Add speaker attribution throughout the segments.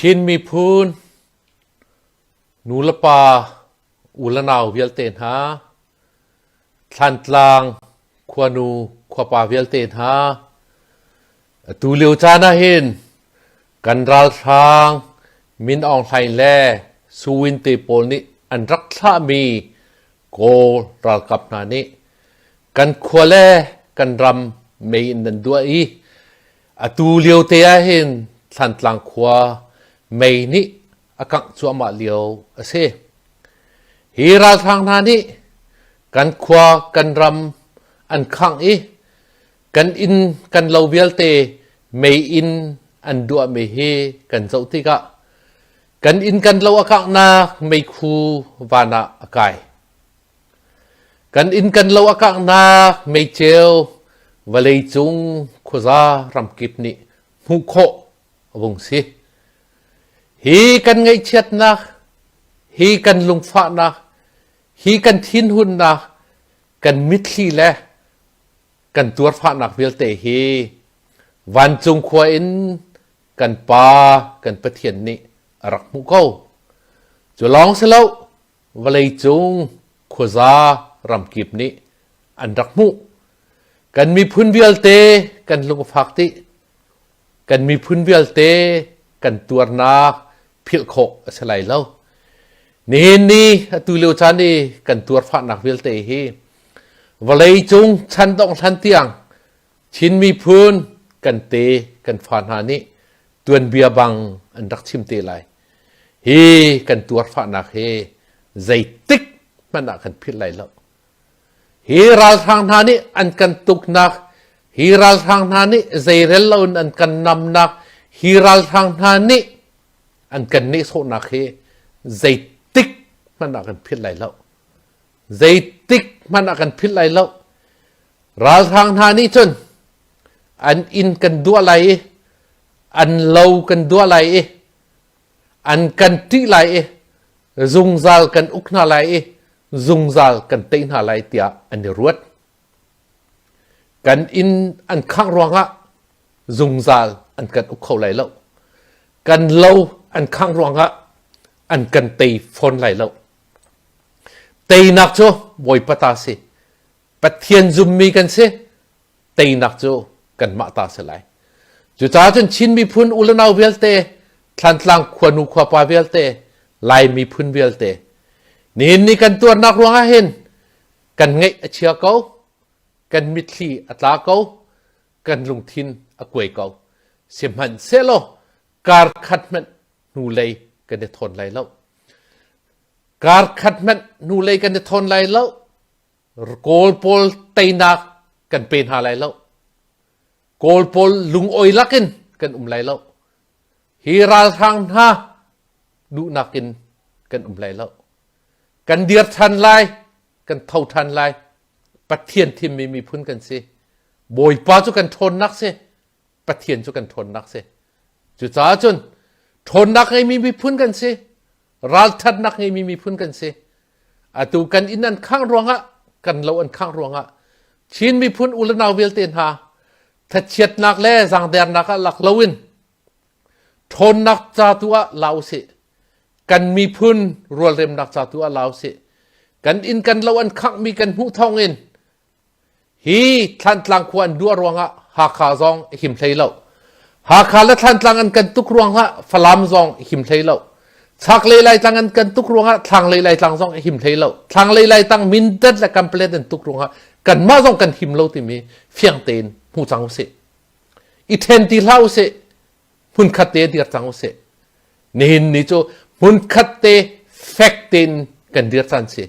Speaker 1: Chin miphun nulepa u le nau vialte hna, Thlantlang khuanu khuapa vialte hna, atu lio caan ah hin kan ralhrang Min Aung Hlaing le Su Win te pawl nih an rak thlahmi Kawl ralkap hna nih kan khua le kan ram mei in nan duah i atu lio te ah hin Thlantlang khua mei nih a kangh cuahmah lio a si. Hi ralhrang hna nih kan khua kan ram an khangh i kan inn kan lo vialte mei in an duahmi hi kan zoh tikah kan inn kan lo a kanghnak meikhu van ah a kai. Kan inn kan lo a kanghnak meiceu vawleicung khuaza ramkip nih hmuh khawh a vung si. Hi kan ngaihchiatnak, hi kan lungfahnak, hi kan thinhunnak, kan mitthli le kan tuarfahnak vialte hi vancung khua in kan Pa kan Pathian nih a rak hmuh ko. Cu lawng si lo, vawleicung khuaza ramkip nih an rak hmuh. Kan miphun vialte kan lung a fak dih. Kan miphun vialte kan tuarnak philh khawh a si lai lo. Nihin ni atu lio caan i kan tuarfahnak vialte hi vawleicung chan dongh hlan tiang Chin miphun kan te kan fa hna nih tuanbia bang an rak chim te lai. Hi kan tuarfahnak hi zeitik hmanh ah kan philh lai lo. Hi ralhrang hna nih an kan tuknak, hi ralhrang hna nih zeirel loin an kan namnak, hi ralhrang hna nih an kan nehsawhnak hi zeitik hmanh ah kan philh lai lo. Zeitik hmanh ah kan philh lai lo. Ralhrang hna nih cun an inn kan duah lai i an lo kan duah lai i an kan ṭih lai i zungzal kan uk hna lai i zungzal kan tei hna lai tiah an i ruat. Kan inn an khangh ruangah zungzal an kan uk kho lai lo. Kan lo an khangh ruangah an kan tei fawn lai lo. Teinak cu Bawipa ta si. Pathian zummi kan si. Teinak cu kanmah ta si lai. Cucaah cun Chin miphun u le nau vialte, Thlantlang khuanu khuapa vialte, Lai miphun vialte, nihin ni kan tuarnak ruangah hin kan ngaih a chia ko, kan mitthli a tla ko, kan lungthin a kuai ko. Sihmanhsehlaw kar khat hmanh hnulei kan i thawn lai lo. Kar khat hmanh hnulei kan i thawn lai lo. Kawl pawl teinak kan pe hna lai lo. Kawl pawl lungawi lakin kan um lai lo. Hi ralhrang hna duhnak in kan um lai lo. Kan dir ṭhan lai, kan tho ṭhan lai. Pathian thimmi miphun kan si. Bawipa cu kan ṭhawnnak si. Pathian cu kan ṭhawnnak si. Cucaah cun ṭhawnnak ngeimi miphun kan si. Ralṭhatnak ngeimi miphun kan si. Atu kan inn an khangh ruangah, kan lo an khangh ruangah Chin miphun u le nau vialte hna thachiatnak le zaangdernak ah lak loin ṭhawnnak ca tu ah la usih. Kan miphun rualremnak ca tu ah la usih. Kan inn kan lo an khanghmi kan hmuh thawngin Hi Thlantlang khua an duah ruangah Hakha zong a him hlei lo. Hakha le Thlantlang an kan tuk ruangah Falam zong a him hlei lo. Chaklei Laitlang an kan tuk ruangah Thlanglei Laitlang zong a him hlei lo. Thlanglei Laitlang Mindat le Kanpalet an tuk ruangah kanmah zong kan him lo timi fiang tein hmu cang usih. I ṭhen ti hlah usih. Hmunkhat te dir cang usih. Nihin ni cu hmunkhat te fek tein kan dir caan si.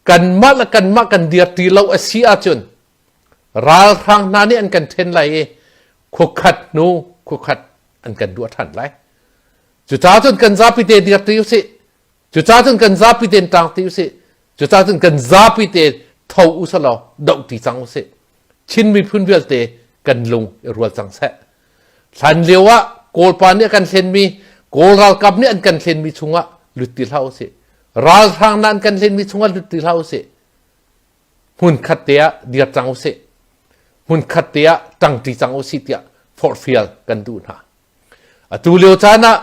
Speaker 1: Kanmah le kanmah kan dir ti lo a si ahcun ralhrang hna nih an kan ṭhen lai i khuakhat hnu khuakhat an kan duah ṭhan lai. Cucaah cun kan zapi te dir ti usih. Cucaah cun kan zapi tein ṭang ti usih. Cucaah cun kan zapi te tho usalaw doh ti cang usih. Chin miphun vialte kan lung i rual cang seh. Hlan lio ah Kawlpa nih a kan hlenmi, Kawl ralkap nih an kan hlenmi chungah lut ti hlah usih. Ralhrang na an kan hlenmi chungah lut ti hlah usih. Hmun khat te ah dir cang usih. Hmun khat te ah ṭangṭi cang usih tiah forhfial kan duh hna. Atu lio caan ah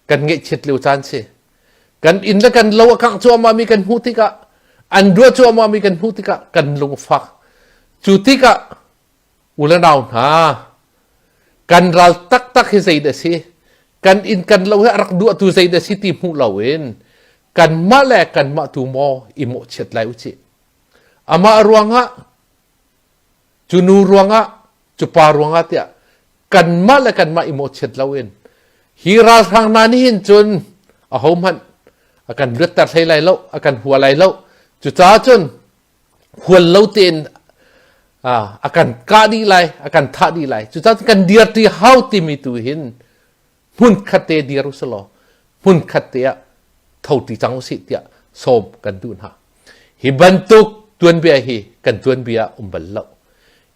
Speaker 1: Kan ngaihchiat lio caan si. Kan inn le kan lo a kangh cuahmah mi kan hmuh tikah, an ruah cuahmah mi kan hmuh tikah kan lungfak. Cu tikah u le nau hna, kan ral taktak hi zei dah si? Kan inn kan lo hi a rak duahtu zei dah si ti hmuh loin kanmah le kanmah tu maw i mawhchiat lai u cih. Amah ruangah, cu nu ruangah, cu pa ruangah tiah kanmah le kanmah i mawhchiat loin hi ralhrang hna nih hin cun ahohmanh a kan luatter hlei lai lo, a kan hua lai lo. Cucaah cun hual lo tein a kan kah dih lai, a kan thah dih lai. Cucaah kan dirti hau timi tu hin hmun khat te dir u selaw hmun khat te ah tho ti cang usih tiah sawm kan duh hna. Hi bantuk tuanbia hi kan tuanbia um bal lo.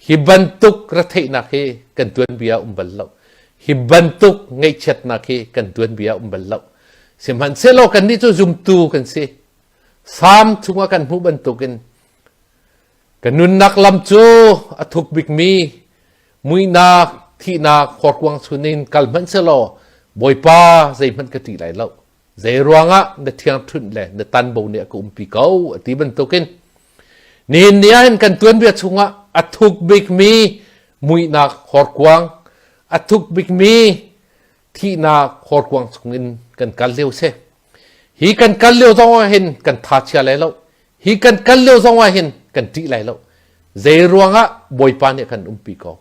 Speaker 1: Hi bantuk retheihnak hi kan tuanbia um bal lo. Hi bantuk ngaihchiatnak hi kan tuanbia um bal lo. Sihmanhsehlaw kannih cu zumtu kan si. Salm chungah kan hmuh bantukin ka nunnak lam cu a thuk bikmi muihnak, thihnak horkuang chungin kal hmanh selaw Bawipa zeihmanh ka ṭih lai lo. Zei ruangah na thiangṭhunh le na tanbo nih a ka umpi ko a ti bantukin nihin ni ah hin kan tuanbia chungah a thuk bikmi muihnak horkuang, a thuk bikmi thihnak horkuang chungin kan kal lio si. Hi kan kal lio zong ah hin kan tha chia lai lo. Hi kan kal lio zong ah hin kan ṭih lai lo. Zei ruangah Bawipa nih a kan umpi ko.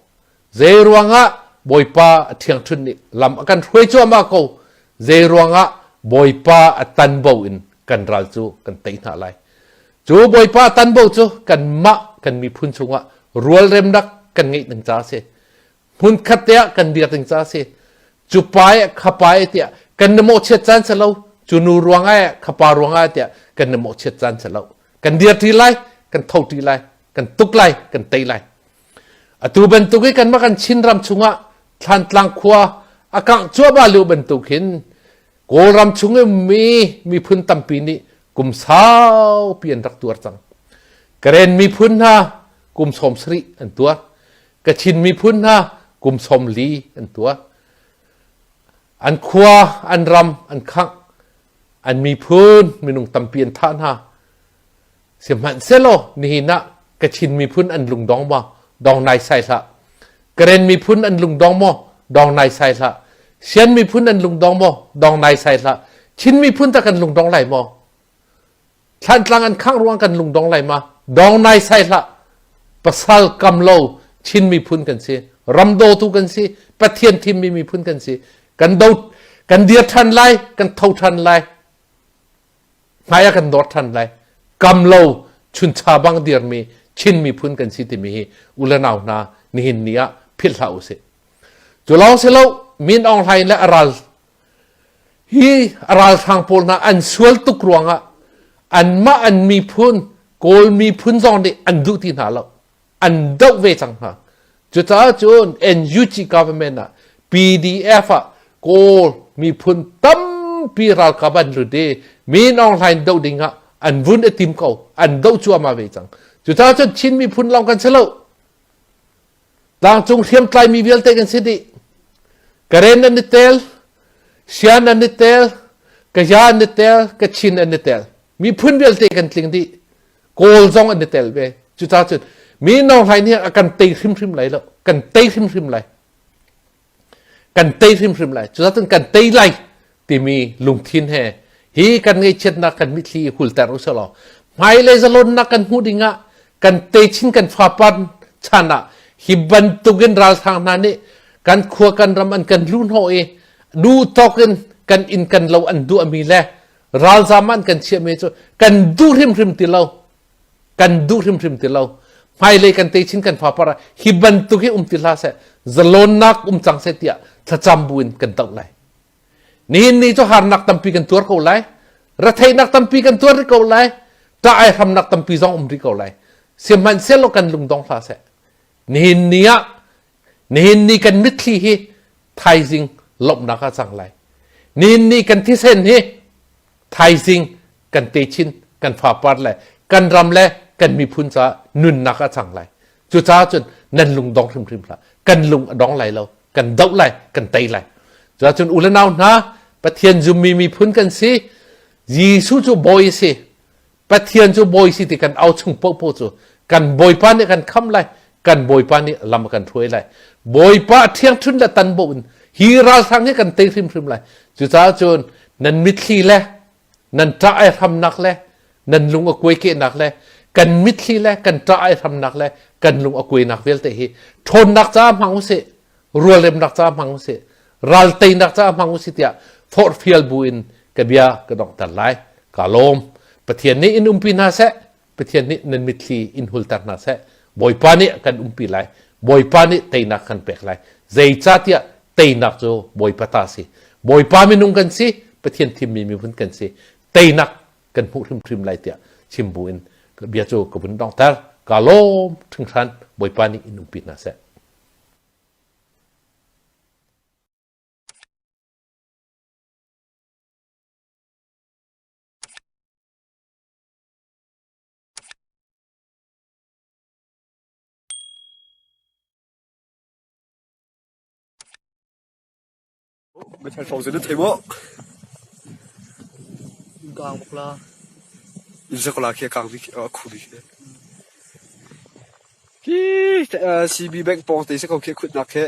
Speaker 1: Zei ruangah Bawipa a ṭhiangṭhunh nih lam a kan hruai cuahmah ko. Zei ruangah Bawipa a tanbo in kan ral cu kan tei hna lai. Cu Bawipa tanbo cu kanmah kan miphun chungah rualremnak kan ngeih ding ca a si. Hmunkhat te ah kan dir ding ca a si. Cu pa eh kha pa eh tiah kan na mawhchiat caan si lo. Cu nu ruangah eh kha pa ruangah tiah kan na mawhchiat caan si lo. Kan dir ṭi lai, kan tho ṭi lai, kan tuk lai, kan tei lai. Atu bantuk i kanmah kan Chinram chungah Thlantlang khua a kangh cuahmah lio bantuk hin Kawlram chung i ummi miphun tampi nih kum saupi an rak tuar cang. Karen miphun hna kum 70 an tuar. Kachin miphun hna kum 40 an tuar. An khua, an ram an khangh. An miphun minung tampi an thah hna. Sihmanhsehlaw nihin ah Kachin miphun an lungdong maw? Dong naisai hlah. Karen miphun an lungdong maw? Dong naisai hlah. Sian miphun an lungdong maw? Dong naisai hlah. Chin miphun ta kan lungdong lai maw? Thlantlang an khangh ruang kan lungdong lai ma? Dong naisai hlah. Pasal kam lo Chin miphun kan si. Ram dawtu kan si. Pathian thimmi miphun kan si. Kan do kan dir ṭhan lai, kan tho ṭhan lai. Hmai ah kan dawr ṭhan lai. Kam lo chuncha bang dirmi Chin miphun kan si timi hi u le nau hna nihin ni ah philh hlah usih. Cu lawng si lo Min Aung Hlaing le a ral hi a ralhrang pawl hna an sual tuk ruangah anmah an miphun Kawl miphun zong nih an duh ti hna lo. An doh ve cang hna. Cucaah cun NUG government ah PDF ah Kawl miphun tampi ralkap an lut i Min Aung Hlaing doh ding ah an vun i tim ko. An doh cuahmah ve cang. Cucaah cun Chin miphun lawng kan si lo. Tlangcung hriamtlaimi vialte kan si dih. Karen an i tel, Sian an i tel, Kaya an i tel, Kachin an i tel. Miphun vialte kan tling dih. Kawl zong an i tel ve. Cucaah cun Min Aung Hlaing nih a kan tei hrimhrim lai lo. Kan tei hrimhrim lai. Kan tei hrimhrim lai. Cucaah cun kan tei lai timi lungthin he hi kan ngaihchiatnak kan mitthli hulter u selaw hmailei zalonnak kan hmuh dingah kan techin kan fapar chan ah hi bantukin ralhrang hna nih kan khua kan ram an kan luhhnawh i duh tawk in kan inn kan lo an duahmi le ralzam an kan chiahmi cu kan duh hrimhrim ti lo kan duh hrimhrim ti lo hmailei kan techin kan fapar ah hi bantuk hi um ti hlah seh zalonnak um cang seh tiah thlacam buin kan doh lai Nihin ni cu harnak tampi kan tuar ko lai. Retheihnak tampi kan tuar rih ko lai. Ṭah ai hramnak tampi zong um rih ko lai. Sihmanhsehlaw kan lungdong hlah seh. Nihin ni ah nihin ni kan mitthli hi thaizing lawmhnak ah cang lai. Nihin ni kan thisen hi thaizing kan techin kan fapar le kan ram le kan miphun caah nunnak ah cang lai. Cucaah cun nan lungdong hrimhrim hlah. Kan lung a dong lai lo. Kan doh lai, kan tei lai. Cucaah cun u le nau hna, Pathian zummi miphun kan si. Jesuh cu bawi a si. Pathian cu bawi si ti kan au chung paohpaoh cu kan Bawipa nih kan kham lai, kan Bawipa nih lam a kan hruai lai. Bawipa ṭhiangṭhun le tanbo in hi ralhrang hi kan tei hrimhrim lai. Cucaah cun nan mitthli le nan ṭah ai hramnak le nan lung a kuai kehnak le kan mitthli le kan ṭah ai hramnak le kan lung a kuainak vialte hi ṭhawnnak caah hmang usih, rualremnak caah hmang usih, ral teinak caah hmang usih tiah forhfial bu in ka bia ka donghter lai. Ka lawm. Pathian nih in umpi hna seh. Pathian nih nan mitthli in hulter hna seh. Bawipa nih kan umpi lai. Bawipa nih teinak kan pek lai. Zeicahtiah teinak cu Bawipa ta si. Bawipa minung kan si, Pathian thimmi miphun kan si. Teinak kan hmuh hrimhrim lai tiah chim bu in bia cu ka vun donghter. Ka lawm hringhran. Bawipa nih in umpi hna seh.
Speaker 2: Meithal hrawng cu na thei maw?
Speaker 3: Kaang bak la.
Speaker 2: Inn sakola khi a kaang bik a khu bik. Khi CB bank pawng te si ko khi khutnak khi.